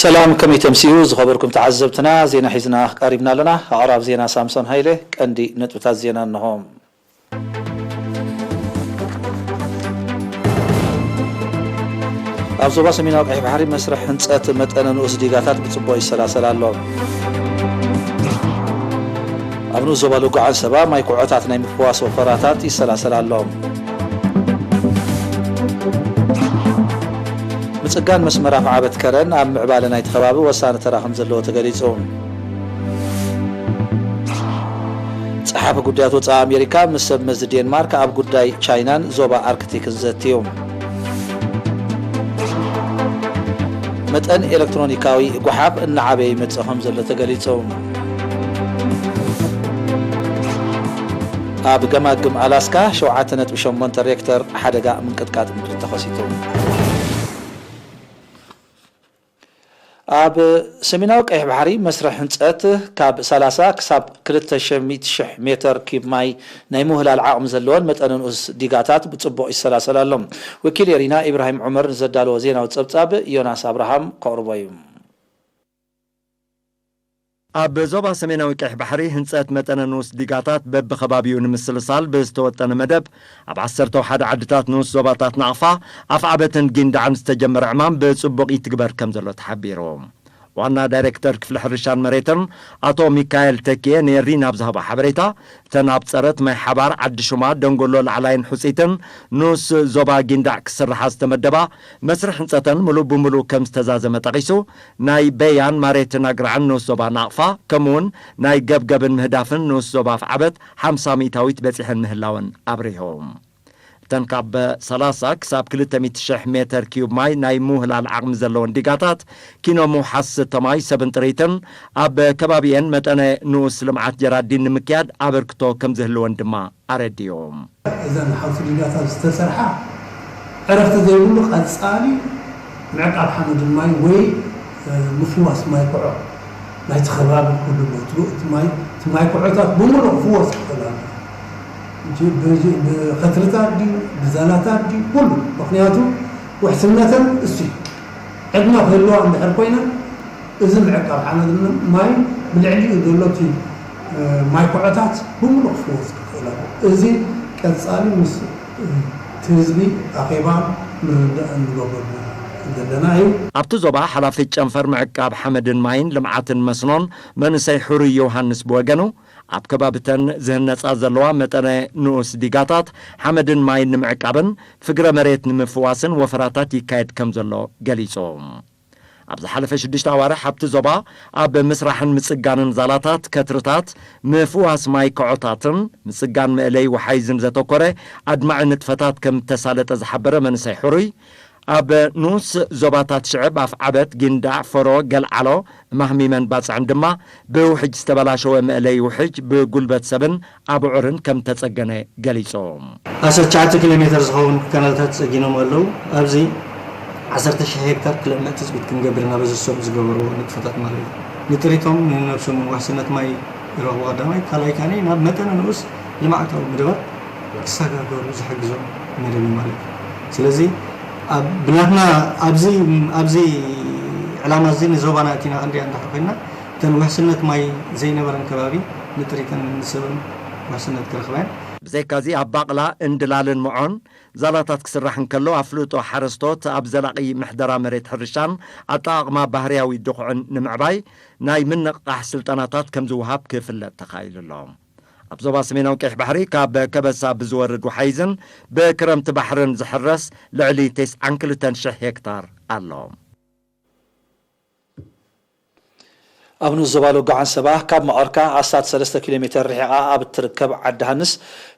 ሰላም፣ ከመይ ተምስዩ ዝኸበርኩም ተዓዘብትና? ዜና ሒዝና ቀሪብና ኣለና። ኣቕራብ ዜና ሳምሶን ሃይለ። ቀንዲ ነጥብታት ዜና እንሆ። ኣብ ዞባ ሰሜናዊ ቀይሕ ባሕሪ መስርሕ ህንጸት መጠነ ንኡስ ዲጋታት ብጽቡቕ ይሰላሰል ኣሎ። ኣብ ንኡስ ዞባ ሎጎ ዓንሰባ ማይ ኩዖታት ናይ ምፍዋስ ወፈራታት ይሰላሰል ኣሎ። ምጽጋን መስመር ኣፍዓበት ከረን ኣብ ምዕባለ ናይቲ ከባቢ ወሳኒ ተራ ከም ዘለዎ ተገሊጹ። ጸሓፊ ጉዳያት ወጻኢ ኣሜሪካ ምስ ሰብ መዚ ዴንማርክ ኣብ ጉዳይ ቻይናን ዞባ ኣርክቲክን ዘትዩ። መጠን ኤሌክትሮኒካዊ ጓሓፍ እናዓበየ ይመጽእ ከም ዘሎ ተገሊጹ። ኣብ ገማግም ኣላስካ ሸውዓተ ነጥቢ ሸሞንተ ሬክተር ሓደጋ ምንቅጥቃጥ ምድሪ ተኸሲቱ። ኣብ ሰሜናዊ ቀይሕ ባሕሪ መስርሕ ህንጸት ካብ ሰላሳ ክሳብ ክልተ ሚእቲ ሽሕ ሜተር ኪዩብ ማይ ናይ ምውህላል ዓቕሚ ዘለወን መጠነ ንኡስ ዲጋታት ብጽቡቕ ይሰላሰል ኣሎ። ወኪል ኤሪና ኢብራሂም ዑመር ንዘዳለዎ ዜናዊ ጸብጻብ ዮናስ ኣብርሃም ከቕርቦ እዩ። ኣብ ዞባ ሰሜናዊ ቀይሕ ባሕሪ ህንጸት መጠነ ንኡስ ዲጋታት በብኸባቢኡ ንምስልሳል ብዝተወጠነ መደብ፣ ኣብ ዓሰርተ ሓደ ዓድታት ንኡስ ዞባታት ናቕፋ፣ ኣፍዓበትን ጊንዳዕን ዝተጀመረ ዕማም ብጽቡቕ ይትግበር ከም ዘሎ ተሓቢሩ። ዋና ዳይሬክተር ክፍሊ ሕርሻን መሬትን ኣቶ ሚካኤል ተኪኤ ንኤሪና ኣብ ዝሃቦ ሓበሬታ፣ እተን ኣብ ጸረት ማይ ሓባር፣ ዓዲ ሹማ፣ ደንጎሎ ላዕላይን ሑጺትን ንኡስ ዞባ ጊንዳዕ ክስርሓ ዝተመደባ መስርሕ ህንጸተን ምሉእ ብምሉእ ከም ዝተዛዘመ ጠቒሱ፣ ናይ በያን ማሬትን ኣግራዕን ንኡስ ዞባ ናቕፋ፣ ከምኡውን ናይ ገብገብን ምህዳፍን ንኡስ ዞባ ኣፍዓበት ሓምሳ ሚእታዊት በጺሐን ምህላወን ኣብሪሁ። እተን ካብ ሰላሳ ክሳብ ክልተ ሚእቲ ሽሕ ሜተር ኪዩብ ማይ ናይ ምውህላል ዓቕሚ ዘለወን ዲጋታት ኪኖ ምውሓስ ዝስተ ማይ፣ ሰብን ጥሪትን ኣብ ከባቢኤን መጠነ ንኡስ ልምዓት ጀራዲን ንምክያድ ኣበርክቶ ከም ዝህልወን ድማ ኣረዲኡ። እዘን ሓውሲ ዲጋታት ዝተሰርሓ ዕረፍቲ ዘይብሉ ቀጻሊ ምዕቃብ ሓመድን ማይ ወይ፣ እ፣ ምፍዋስ ማይ ኩዖ ናይቲ ከባቢ ክህሉ ኣለዎ። እቲ፣ እቲ ማይ፣ እቲ ማይ ኩዖታት ብምሉእ ክፍወስ ክኽእል ኣለዎ። እንጂ ብ-፣ ብኸትርታት ድዩ፣ ብዛላታት ድዩ፣ ኩሉ። ምኽንያቱ ውሕስነተን እሱ እዩ። ዕድመ ክህልዋ እንድሕር ኮይነን፣ እዚ ምዕቃብ ሓመድን ማይን ብልዕሊኡ ዘሎ እቲ፣ እ፣ ማይ ኩዖታት ብምሉእ ክፍወስ ክኽእል ኣለዎ። እዚ ቀጻሊ ምስ፣ እ፣ እቲ ህዝቢ ኣኼባ ምርድዳእ እንገብረሉ ዘለና እዩ። ኣብቲ ዞባ ሓላፊ ጨንፈር ምዕቃብ ሓመድን ማይን ልምዓትን መስኖን መንእሰይ ሕሩይ ዮሃንስ ብወገኑ፣ ኣብ ከባብተን ዝህነጻ ዘለዋ መጠነ ንኡስ ዲጋታት ሓመድን ማይን ንምዕቃብን ፍግረ መሬት ንምፍዋስን ወፈራታት ይካየድ ከም ዘሎ ገሊጹ። ኣብ ዝሓለፈ ሽዱሽተ ኣዋርሕ ኣብቲ ዞባ ኣብ ምስራሕን ምጽጋንን ዛላታት፣ ከትርታት፣ ምፍዋስ ማይ ከዖታትን ምጽጋን መእለይ ወሓይዝን ዘተኮረ ኣድማዒ ንጥፈታት ከም እተሳለጠ ዝሓበረ መንእሰይ ሕሩይ፣ ኣብ ንኡስ ዞባታት ሽዕብ ኣፍዓበት፣ ጊንዳዕ፣ ፈሮ፣ ገልዓሎ፣ ማህሚመን ባጽዕን ድማ ብውሕጅ ዝተበላሸወ መእለይ ውሕጅ ብጉልበት ሰብን ኣቡዑርን ከም ተጸገነ ገሊጹ። ዓሰርተ ትሽዓተ ኪሎ ሜተር ዝኸውን ካናልታት ጸጊኖም ኣለዉ። ኣብዚ ዓሰርተ ሽሕ ሄክታር ክለምዕ ትጽቢት ክንገብር ኢና፣ በዚ ሰሙን ዝገበርዎ ንጥፈታት ማለት እዩ። ንጥሪቶም ንነብሶምን ውሕስነት ማይ ይረኽቡ ቀዳማይ፣ ካልኣይ ከኣ ናብ መጠነ ንኡስ ልምዓታዊ መደባት ክሰጋገሩ ዝሕግዞም መደብ እዩ ማለት እዩ። ስለዚ ኣብ ብናትና ኣብዚ፣ ኣብዚ ዕላማ እዚ ንዞባና ኣእቲና ክንሪኣ እንድሕር ኮይንና፣ እተን ውሕስነት ማይ ዘይነበረን ከባቢ ንጥሪተን ንሰብን ውሕስነት ክረኽባ እየን። ብዘይካዚ ኣብ ባቕላ፣ እንድላልን ምዖን ዛላታት ክስራሕ እንከሎ፣ ኣፍልጦ ሓረስቶት ኣብ ዘላቒ ምሕደራ መሬት ሕርሻን ኣጠቓቕማ ባህርያዊ ድኹዕን ንምዕባይ ናይ ምንቕቓሕ ስልጠናታት ከም ዝወሃብ ክፍለጥ ተኻኢሉ ኣሎ። ኣብ ዞባ ሰሜናዊ ቀይሕ ባሕሪ ካብ ከበሳ ብዝወርድ ወሓይዝን ብክረምቲ ባሕርን ዝሕረስ ልዕሊ ተስዓን ክልተን ሽሕ ሄክታር ኣሎ። ኣብ ንኡስ ዞባ ሎጎ ዓንሰባ ካብ መቐርካ ኣስታት ሰለስተ ኪሎ ሜተር ርሒቓ ኣብ እትርከብ ዓዲ ሃንስ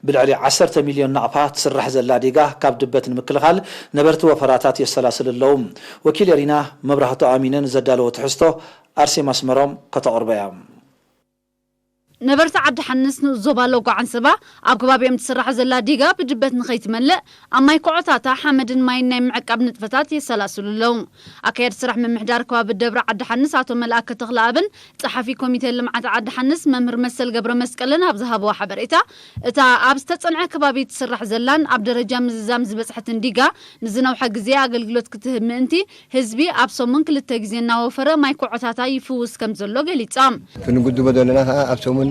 ብልዕሊ ዓሰርተ ሚልዮን ናቕፋ ትስራሕ ዘላ ዲጋ ካብ ድበት ንምክልኻል ነበርቲ ወፈራታት የሰላስሉ ኣለዉ። ወኪል ኤሪና መብራህቱ ኣሚነ ንዘዳለዎ ትሕዝቶ ኣርሴማ ኣስመሮም ከተቕርቦ እያ። ነበርቲ ዓዲ ሓንስ ንኡስ ዞባ ሎጎ ዓንሰባ ኣብ ከባቢኦም ትስራሕ ዘላ ዲጋ ብድበት ንኸይትመልእ ኣብ ማይ ኮዖታታ ሓመድን ማይን ናይ ምዕቃብ ንጥፈታት የሰላስሉ ኣለዉ። ኣካያዲ ስራሕ ምምሕዳር ከባቢ ደብረ ዓዲ ሓንስ ኣቶ መልኣከ ተኽለኣብን ጸሓፊ ኮሚቴ ልምዓት ዓዲ ሓንስ መምህር መሰል ገብረ መስቀልን ኣብ ዝሃብዎ ሓበሬታ፣ እታ ኣብ ዝተጸንዐ ከባቢ ትስራሕ ዘላን ኣብ ደረጃ ምዝዛም ዝበጽሐትን ዲጋ ንዝነውሐ ግዜ ኣገልግሎት ክትህብ ምእንቲ ህዝቢ ኣብ ሰሙን ክልተ ግዜ እናወፈረ ማይ ኮዖታታ ይፍውስ ከም ዘሎ ገሊጾም። ክንጉድቦ ዘለና ከኣ ኣብ ሰሙን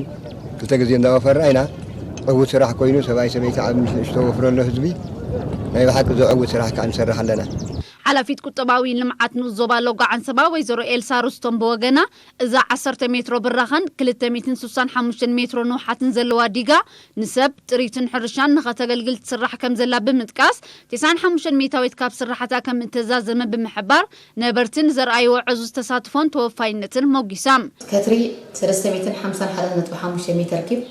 ክልተ ግዜ እንዳወፈርና ኢና። ዕዉት ስራሕ ኮይኑ ሰብኣይ ሰበይቲ ዓቢ ምስ ንእሽቶ ወፍረሎ ህዝቢ ናይ ብሓቂ ዘዕውት ስራሕ ከኣ ንሰርሕ ኣለና። ሓላፊት ቁጠባዊ ልምዓት ንኡስ ዞባ ሎጎ ዓንሰባ ወይዘሮ ኤልሳ ሩስቶም ብወገና፣ እዛ ዓሰርተ ሜትሮ ብራኸን ክልተ ሚእትን ስሳን ሓሙሽተን ሜትሮ ንውሓትን ዘለዋ ዲጋ ንሰብ፣ ጥሪትን ሕርሻን ንኸተገልግል ትስራሕ ከም ዘላ ብምጥቃስ፣ ተስዓን ሓሙሽተን ሚእታዊት ካብ ስራሕታ ከም እተዛዘመ ብምሕባር፣ ነበርቲ ንዘርኣይዎ ዕዙዝ ተሳትፎን ተወፋይነትን ሞጒሶም። ከትሪ ሰለስተ ሚእትን ሓምሳን ሓደን ነጥቢ ሓሙሽተ ሜተር ኪብ፣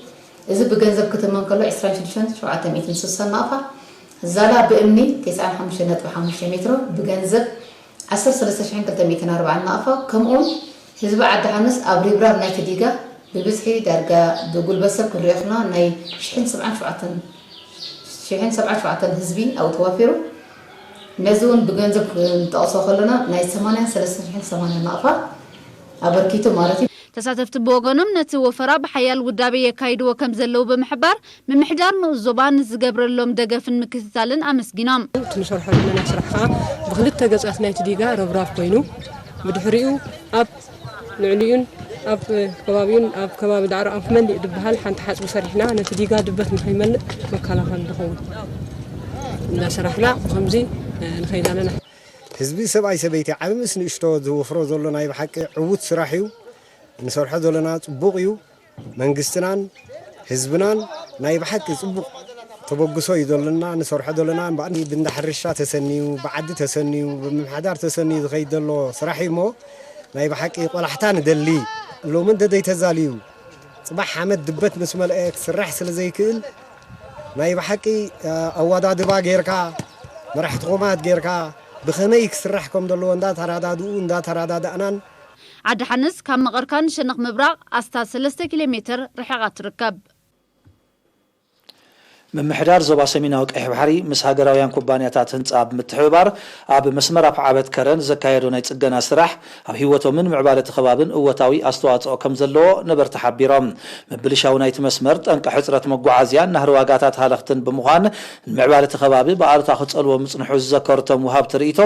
እዚ ብገንዘብ ክትመን ከሎ ዕስራን ሽዱሽተን ሸውዓተ ሚእትን ስሳን ናቕፋ፣ ዛላ ብእምኒ ተስዓን ሓሙሽተን ነጥቢ ሓሙሽተ ሜትሮ፣ ብገንዘብ ዓሰርተ ሰለስተ ሽሕን ክልተ ሚእትን ኣርባዓን ናቕፋ፣ ከምኡውን ህዝቢ ዓዲ ሓንስ ኣብ ሪብራብ ናይቲ ዲጋ ብብዝሒ ዳርጋ ብጉልበት ሰብ ክንሪኦ ከለና ናይ ሽሕን ሰብዓን ሸውዓተን ሽሕን ሰብዓን ሸውዓተን ህዝቢ ኣብኡ ተዋፊሩ። ነዚ እውን ብገንዘብ ክንጠቕሶ ከለና ናይ ሰማንያን ሰለስተ ሽሕን ሰማንያን ናቕፋ ኣበርኪቱ ማለት እዩ። ተሳተፍቲ ብወገኖም ነቲ ወፈራ ብሓያል ውዳቤ የካይድዎ ከም ዘለዉ ብምሕባር፣ ምምሕዳር ንኡስ ዞባ ንዝገብረሎም ደገፍን ምክትታልን ኣመስጊኖም። እቲ ንሰርሖ ዘለና ስራሕ ከዓ ብክልተ ገጻት ናይቲ ዲጋ ረብራብ ኮይኑ፣ ብድሕሪኡ ኣብ ልዕሊኡን ኣብ ከባቢኡን፣ ኣብ ከባቢ ዳዕሮ ኣንፍ መሊእ ዝበሃል ሓንቲ ሓጽቢ ሰሪሕና፣ ነቲ ዲጋ ድበት ንኸይመልእ መከላኸሊ ዝኸውን እናሰራሕና ብኸምዚ ንኸይድ ኣለና። ህዝቢ ሰብኣይ ሰበይቲ ዓቢ ምስ ንእሽቶ ዝወፍሮ ዘሎ ናይ ብሓቂ ዕዉት ስራሕ እዩ። ንሰርሖ ዘለና ጽቡቕ እዩ። መንግስትናን ህዝብናን ናይ ብሓቂ ጽቡቕ ተበግሶ እዩ ዘለና። ንሰርሖ ዘለና ብእንዳ ሕርሻ ተሰንዩ፣ ብዓዲ ተሰንዩ፣ ብምምሕዳር ተሰንዩ ዝኸይድ ዘሎ ስራሕ እዩ እሞ፣ ናይ ብሓቂ ቆላሕታ ንደሊ። ሎሚ እንተ ዘይተዛልዩ፣ ጽባሕ ሓመድ ድበት ምስ መልአ ክስራሕ ስለ ዘይክእል፣ ናይ ብሓቂ፣ እ፣ ኣወዳድባ ጌርካ፣ መራሕቲ ኮማት ጌርካ፣ ብኸመይ ክስራሕ ከም ዘለዎ እንዳተረዳድኡ፣ እንዳተረዳዳእናን። ዓዲ ሓንስ ካብ መቐርካ ንሸነኽ ምብራቕ ኣስታት ሰለስተ ኪሎ ሜትር ርሒቓ ትርከብ። ምምሕዳር ዞባ ሰሜናዊ ቀይሕ ባሕሪ ምስ ሃገራውያን ኩባንያታት ህንጻ ብምትሕብባር ኣብ መስመር ኣፍዓበት ከረን ዘካየዶ ናይ ጽገና ስራሕ ኣብ ህይወቶምን ምዕባለ እቲ ከባብን እወታዊ ኣስተዋጽኦ ከም ዘለዎ ነበርቲ ሓቢሮም። ምብልሻው ናይቲ መስመር ጠንቂ ሕጽረት መጓዓዝያን ናህሪ ዋጋታት ሃለኽትን ብምዃን ንምዕባለ እቲ ከባቢ ብኣሉታ ክጸልዎ ምጽንሑ ዝዘከሩ እቶም ወሃብቲ ርእይቶ፣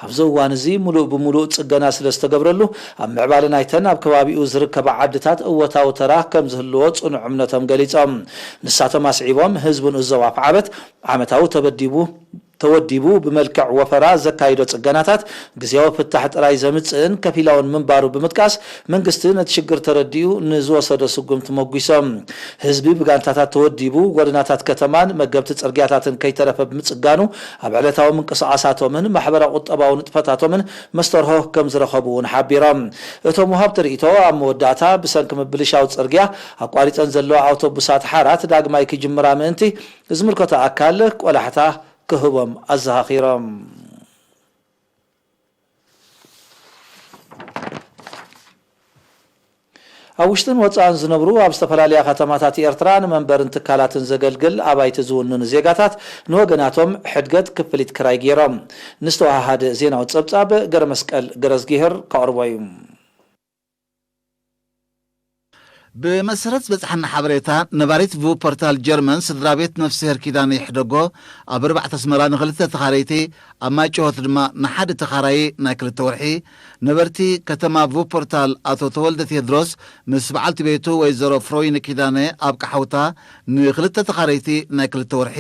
ኣብዚ እዋን እዚ ምሉእ ብምሉእ ጽገና ስለ ዝተገብረሉ ኣብ ምዕባለ ናይተን ኣብ ከባቢኡ ዝርከባ ዓድታት እወታዊ ተራ ከም ዝህልዎ ጽኑዕ እምነቶም ገሊጾም። ንሳቶም ኣስዒቦም፣ ህዝቢ ንኡስ ዞባ ኣፍዓበት ዓመታዊ ተበዲቡ ተወዲቡ ብመልክዕ ወፈራ ዘካይዶ ጽገናታት ግዜያዊ ፍታሕ ጥራይ ዘምጽእን ከፊላውን ምንባሩ ብምጥቃስ፣ መንግስቲ ነቲ ሽግር ተረዲኡ ንዝወሰዶ ስጉምቲ ሞጒሶም። ህዝቢ ብጋንታታት ተወዲቡ ጎደናታት ከተማን መገብቲ ጽርግያታትን ከይተረፈ ብምጽጋኑ ኣብ ዕለታዊ ምንቅስቓሳቶምን ማሕበራዊ ቁጠባዊ ንጥፈታቶምን መስተርሆ ከም ዝረኸቡ እውን ሓቢሮም። እቶም ወሃብቲ ርእይቶ ኣብ መወዳእታ ብሰንኪ ምብልሻው ጽርግያ ኣቋሪጸን ዘለዋ ኣውቶቡሳት ሓራት ዳግማይ ክጅምራ ምእንቲ ዝምልከቶ ኣካል ቆላሕታ ክህቦም ኣዘኻኺሮም። ኣብ ውሽጥን ወጻእን ዝነብሩ ኣብ ዝተፈላለያ ከተማታት ኤርትራ ንመንበርን ትካላትን ዘገልግል ኣባይቲ ዝውንኑ ዜጋታት ንወገናቶም ሕድገት ክፍሊት ክራይ ገይሮም። ንዝተወሃሃደ ዜናዊ ጸብጻብ ገረመስቀል ገረዝጊሄር ከቕርቦ እዩ። ብመሰረት ዝበጽሓና ሓበሬታ፣ ነባሪት ቡፖርታል ጀርመን ስድራ ቤት ነፍስሄር ኪዳነ ይሕደጎ ኣብ ኣርባዕተ ኣስመራ ንኽልተ ተኻረይቲ፣ ኣብ ማይጨዎት ድማ ንሓደ ተኻራዪ ናይ ክልተ ወርሒ፣ ነበርቲ ከተማ ቡፖርታል ኣቶ ተወልደ ቴድሮስ ምስ በዓልቲ ቤቱ ወይዘሮ ፍሮይኒ ኪዳነ ኣብ ቃሓውታ ንኽልተ ተኻረይቲ ናይ ክልተ ወርሒ፣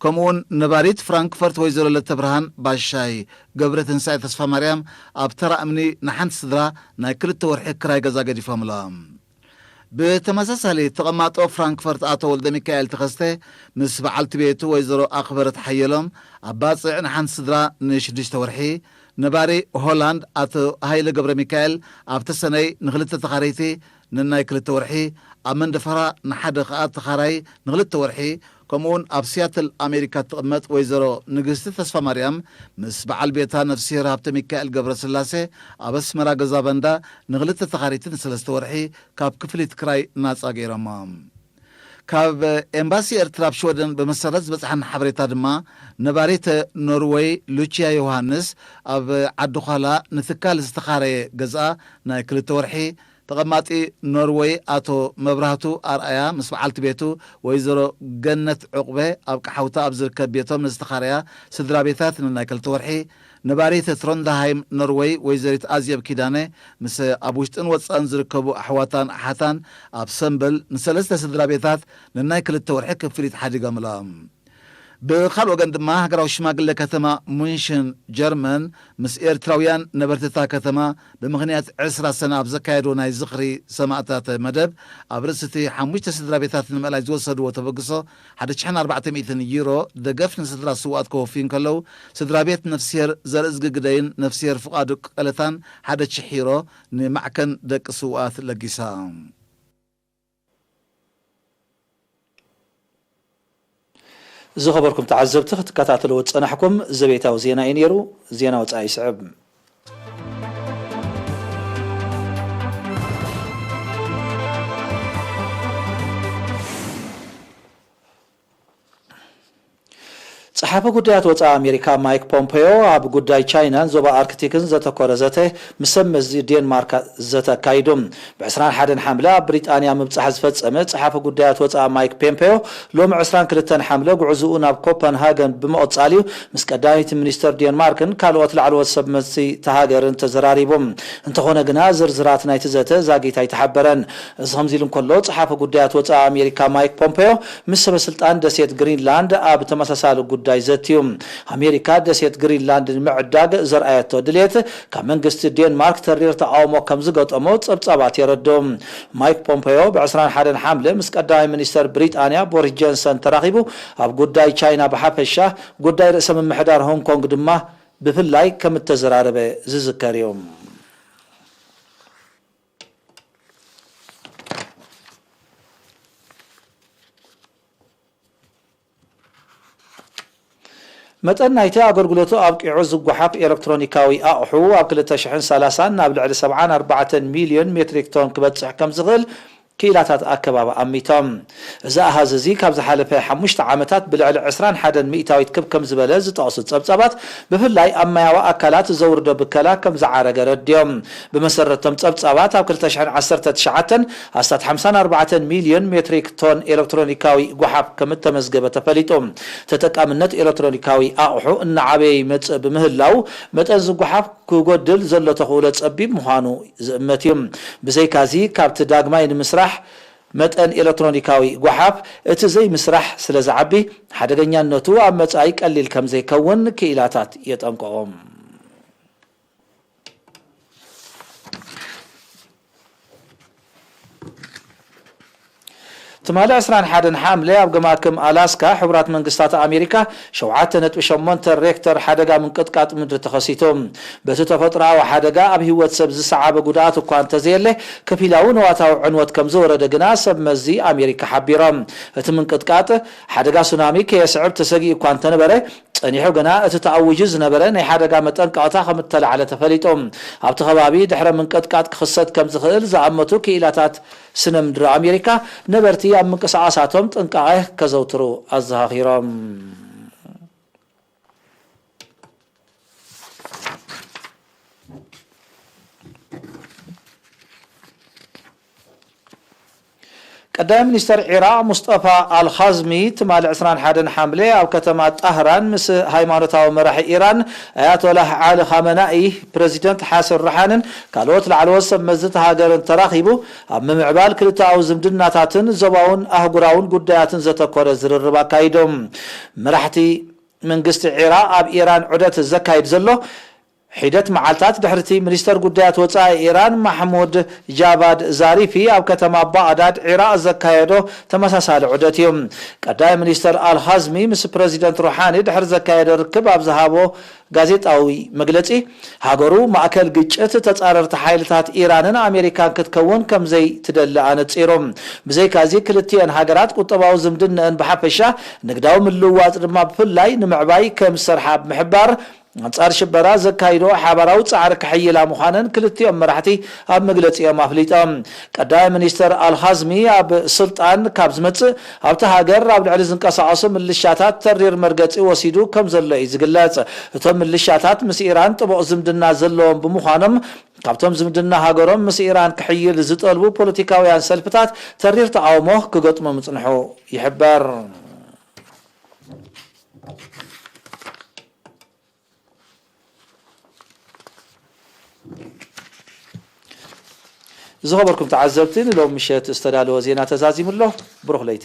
ከምኡውን ነባሪት ፍራንክፈርት ወይዘሮ ለተብርሃን ባሻይ ገብረትንሳኤ ተስፋማርያም ኣብ ተራ እምኒ ንሓንቲ ስድራ ናይ ክልተ ወርሒ ክራይ ገዛ ገዲፎምሎም። ብተመሳሳሊ፣ ተቐማጦ ፍራንክፈርት ኣቶ ወልደ ሚካኤል ተኸስተ ምስ በዓልቲ ቤቱ ወይዘሮ ኣኽበረት ሓየሎም ኣብ ባጽዕ ንሓንቲ ስድራ ንሽዱሽተ ወርሒ፣ ነባሪ ሆላንድ ኣቶ ሃይለ ገብረ ሚካኤል ኣብ ተሰነይ ንኽልተ ተኻረይቲ ንናይ ክልተ ወርሒ፣ ኣብ መንደፈራ ንሓደ ከኣ ተኻራይ ንኽልተ ወርሒ፣ ከምኡውን ኣብ ሲያትል ኣሜሪካ እትቕመጥ ወይዘሮ ንግስቲ ተስፋ ማርያም ምስ በዓል ቤታ ነፍስሄር ሃብተ ሚካኤል ገብረስላሴ ኣብ ኣስመራ ገዛ በንዳ ንኽልተ ተኻሪቲ ንሰለስተ ወርሒ ካብ ክፍሊት ክራይ ናጻ ገይሮማ። ካብ ኤምባሲ ኤርትራ ኣብ ሽወደን ብመሰረት ዝበጽሓና ሓበሬታ ድማ፣ ነባሪት ኖርወይ ሉቺያ ዮሃንስ ኣብ ዓዲ ዃላ ንትካል ዝተኻረየ ገዝኣ ናይ ክልተ ወርሒ፣ ተቐማጢ ኖርወይ ኣቶ መብራህቱ ኣርኣያ ምስ በዓልቲ ቤቱ ወይዘሮ ገነት ዕቑበ ኣብ ቀሓውታ ኣብ ዝርከብ ቤቶም ንዝተኻረያ ስድራ ቤታት ንናይ ክልተ ወርሒ፣ ነባሪት ትሮንድሃይም ኖርወይ ወይዘሪት ኣዜብ ኪዳነ ምስ ኣብ ውሽጥን ወጻእን ዝርከቡ ኣሕዋታን ኣሓታን ኣብ ሰምበል ንሰለስተ ስድራ ቤታት ንናይ ክልተ ወርሒ ክፍሊት ሓዲጎምላ። ብኻልእ ወገን ድማ ሃገራዊ ሽማግለ ከተማ ሙንሽን ጀርመን ምስ ኤርትራውያን ነበርቲ እታ ከተማ ብምኽንያት ዕስራ ሰነ ኣብ ዘካየዶ ናይ ዝኽሪ ሰማእታት መደብ ኣብ ርእሲ እቲ ሓሙሽተ ስድራ ቤታት ንምእላይ ዝወሰድዎ ተበግሶ ሓደ ሽሕን ኣርባዕተ ሚእትን ዩሮ ደገፍ ንስድራ ስውኣት ከወፍዩ እንከለዉ፣ ስድራ ቤት ነፍስሄር ዘርእዝጊ ግደይን ነፍስሄር ፍቓዱ ቀለታን ሓደ ሽሕ ዩሮ ንማዕከን ደቂ ስውኣት ለጊሳ። ዝኸበርኩም ተዓዘብቲ ክትከታተልዎ ዝጸናሕኩም ዘቤታዊ ዜና እዩ ነይሩ። ዜና ወጻኢ ይስዕብ። ጸሓፊ ጉዳያት ወጻኢ ኣሜሪካ ማይክ ፖምፔዮ ኣብ ጉዳይ ቻይናን ዞባ ኣርክቲክን ዘተኮረ ዘተ ምስ ሰብ መዚ ዴንማርክ ዘተ ኣካይዱ። ብ ዕስራን ሓደን ሓምለ ኣብ ብሪጣንያ ምብጻሕ ዝፈጸመ ጸሓፊ ጉዳያት ወጻኢ ማይክ ፖምፔዮ ሎሚ ዕስራን ክልተን ሓምለ ጉዕዝኡ ናብ ኮፐንሃገን ብምቕጻል እዩ ምስ ቀዳመይቲ ሚኒስተር ዴንማርክን ካልኦት ላዕለዎት ሰብ መዚ እታ ሃገርን ተዘራሪቡ። እንተኾነ ግና ዝርዝራት ናይቲ ዘተ ዛጊት ኣይተሓበረን። እዚ ከምዚ ኢሉ እንከሎ፣ ጸሓፊ ጉዳያት ወጻኢ ኣሜሪካ ማይክ ፖምፔዮ ምስ ሰበ ስልጣን ደሴት ግሪንላንድ ኣብ ተመሳሳሊ ጉዳይ ዘትዩ። ኣሜሪካ ደሴት ግሪንላንድ ንምዕዳግ ዘርኣየቶ ድሌት ካብ መንግስቲ ዴንማርክ ተሪር ተቃውሞ ከም ዝገጠሞ ጸብጻባት የረድኡ። ማይክ ፖምፔዮ ብ ዕስራን ሓደን ሓምለ ምስ ቀዳማይ ሚኒስተር ብሪጣንያ ቦሪስ ጆንሰን ተራኺቡ ኣብ ጉዳይ ቻይና ብሓፈሻ ጉዳይ ርእሰ ምምሕዳር ሆንግ ኮንግ ድማ ብፍላይ ከም እተዘራረበ ዝዝከር እዩ። መጠን ናይቲ ኣገልግሎቱ ኣብቂዑ ዝጓሓፍ ኤለክትሮኒካዊ ኣቕሑ ኣብ ክልተ ሽሕን ሰላሳን ናብ ልዕሊ ሰብዓን ኣርባዕተን ሚልዮን ሜትሪክ ቶን ክበጽሕ ከም ዝኽእል ክኢላታት ኣከባቢ ኣሚቶም። እዚ ኣሃዝ እዚ ካብ ዝሓለፈ ሓሙሽተ ዓመታት ብልዕሊ ዕስራን ሓደን ሚእታዊት ክብ ከም ዝበለ ዝጠቕሱ ጸብጻባት፣ ብፍላይ ኣብ ማያዊ ኣካላት ዘውርዶ ብከላ ከም ዝዓረገ ረድዮም። ብመሰረቶም ጸብጻባት፣ ኣብ ክልተ ሽሕን ዓሰርተ ትሽዓተን ኣስታት ሓምሳን ኣርባዕተን ሚልዮን ሜትሪክ ቶን ኤለክትሮኒካዊ ጓሓፍ ከም እተመዝገበ ተፈሊጡ። ተጠቃምነት ኤለክትሮኒካዊ ኣቕሑ እናዓበየ ይመጽእ ብምህላው፣ መጠን ዝጓሓፍ ክጎድል ዘሎ ተኽእሎ ጸቢብ ምዃኑ ዝእመት እዩ። ብዘይካዚ፣ ካብቲ ዳግማይ ንምስራሕ መጠን ኤለክትሮኒካዊ ጓሓፍ እቲ ዘይምስራሕ ስለ ዝዓቢ፣ ሓደገኛነቱ ኣብ መጻኢ ቀሊል ከም ዘይከውን ክኢላታት የጠንቅቑ። ትማሊ ዕስራን ሓደን ሓምለ ኣብ ገማክም ኣላስካ፣ ሕቡራት መንግስታት ኣሜሪካ ሸውዓተ ነጥቢ ሸሞንተ ሬክተር ሓደጋ ምንቅጥቃጥ ምድሪ ተኸሲቱ። በቲ ተፈጥሮኣዊ ሓደጋ ኣብ ህይወት ሰብ ዝሰዓበ ጉድኣት እኳ እንተዘየለ፣ ከፊላዊ ንዋታዊ ዕንወት ከም ዝወረደ ግና ሰብ መዚ ኣሜሪካ ሓቢሮም። እቲ ምንቅጥቃጥ ሓደጋ ሱናሚ ከየስዕብ ተሰጊኡ እኳ እንተነበረ፣ ጸኒሑ ግና እቲ ተኣዊጁ ዝነበረ ናይ ሓደጋ መጠንቀቕታ ከም እተላዕለ ተፈሊጡ። ኣብቲ ከባቢ ድሕረ ምንቅጥቃጥ ክኽሰት ከም ዝኽእል ዝኣመቱ ክኢላታት ስነ ምድሪ ኣሜሪካ፣ ነበርቲ ኣብ ምንቅስቓሳቶም ጥንቃቐ ከዘውትሩ ኣዘኻኺሮም። ቀዳማይ ሚኒስተር ዒራቕ ሙስጠፋ ኣልኻዝሚ ትማሊ ዕስራን ሓደን ሓምለ ኣብ ከተማ ጣህራን ምስ ሃይማኖታዊ መራሒ ኢራን ኣያቶላህ ዓሊ ኻመናኢ፣ ፕረዚደንት ሓሰን ሩሓንን ካልኦት ላዕለዎት ሰብ መዚ እታ ሃገርን ተራኺቡ ኣብ ምምዕባል ክልተኣዊ ዝምድናታትን ዞባውን ኣህጉራውን ጉዳያትን ዘተኮረ ዝርርብ ኣካይዶም። መራሕቲ መንግስቲ ዒራቕ ኣብ ኢራን ዑደት ዘካይድ ዘሎ ሒደት መዓልታት ድሕርቲ ሚኒስተር ጉዳያት ወጻኢ ኢራን ማሕሙድ ጃቫድ ዛሪፊ ኣብ ከተማ ባቕዳድ ዒራቕ ዘካየዶ ተመሳሳሊ ዑደት እዩ። ቀዳማይ ሚኒስተር ኣልኻዝሚ ምስ ፕረዚደንት ሩሓኒ ድሕሪ ዘካየዶ ርክብ ኣብ ዝሃቦ ጋዜጣዊ መግለጺ፣ ሃገሩ ማእከል ግጭት ተጻረርቲ ሓይልታት ኢራንን ኣሜሪካን ክትከውን ከም ዘይትደሊ ኣነጺሩ። ብዘይካዚ ክልቲአን ሃገራት ቁጠባዊ ዝምድነአን ብሓፈሻ፣ ንግዳዊ ምልውዋጥ ድማ ብፍላይ ንምዕባይ ከም ዝሰርሓ ብምሕባር፣ ኣንጻር ሽበራ ዘካይዶ ሓባራዊ ጻዕሪ ክሕይላ ምዃነን ክልቲኦም መራሕቲ ኣብ መግለጺኦም ኣፍሊጦም። ቀዳማይ ሚኒስተር ኣልኻዝሚ ኣብ ስልጣን ካብ ዝመጽእ ኣብቲ ሃገር ኣብ ልዕሊ ዝንቀሳቐሱ ምልሻታት ተሪር መርገጺ ወሲዱ ከም ዘሎ እዩ ዝግለጽ። እቶም ምልሻታት ምስ ኢራን ጥቡቕ ዝምድና ዘለዎም ብምዃኖም ካብቶም ዝምድና ሃገሮም ምስ ኢራን ክሕይል ዝጠልቡ ፖለቲካውያን ሰልፍታት ተሪር ተቓውሞ ክገጥሙ ምጽንሑ ይሕበር። ዝኸበርኩም ተዓዘብቲ፣ ንሎም ምሸት ዝተዳለወ ዜና ተዛዚሙ ኣሎ። ብሩኽ ለይቲ።